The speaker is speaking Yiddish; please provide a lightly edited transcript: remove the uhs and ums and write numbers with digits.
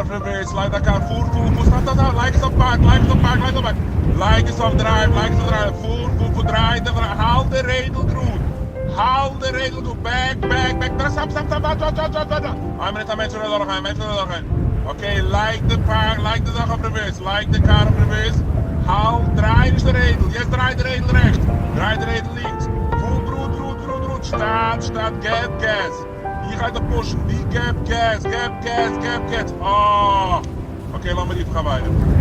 אויף reverse, לייג דיין קאר, פאר, פאר, פאר, stop, stop, stop, לייג עס אויף park, לייג עס אויף park, לייג עס אויף park, לייג עס אויף drive, לייג עס אויף drive, פאר, פאר, פאר, דריי די, האלט די רעדל גראד, האלט די רעדל גראד, back, back, back, stop, stop, stop, ווארט, ווארט, ווארט, ווארט, ווארט, איין מינוט, א מענטש וויל אדורכגיין, א מענטש וויל אדורכגיין, okay, לייג די park, לייג די זאך אויף reverse, לייג די קאר אויף reverse, האלט, דריי נישט די רעדל, יעצט דריי די רעדל רעכטס, דריי די רעדל לינקס, פאר גראד, גראד, גראד, גראד, שטאט, שטאט, געב געז. איך גיי דיך push ן, דו געב געז, געב געז, געב געז, אה! Okay, לאמיר רופן חברים.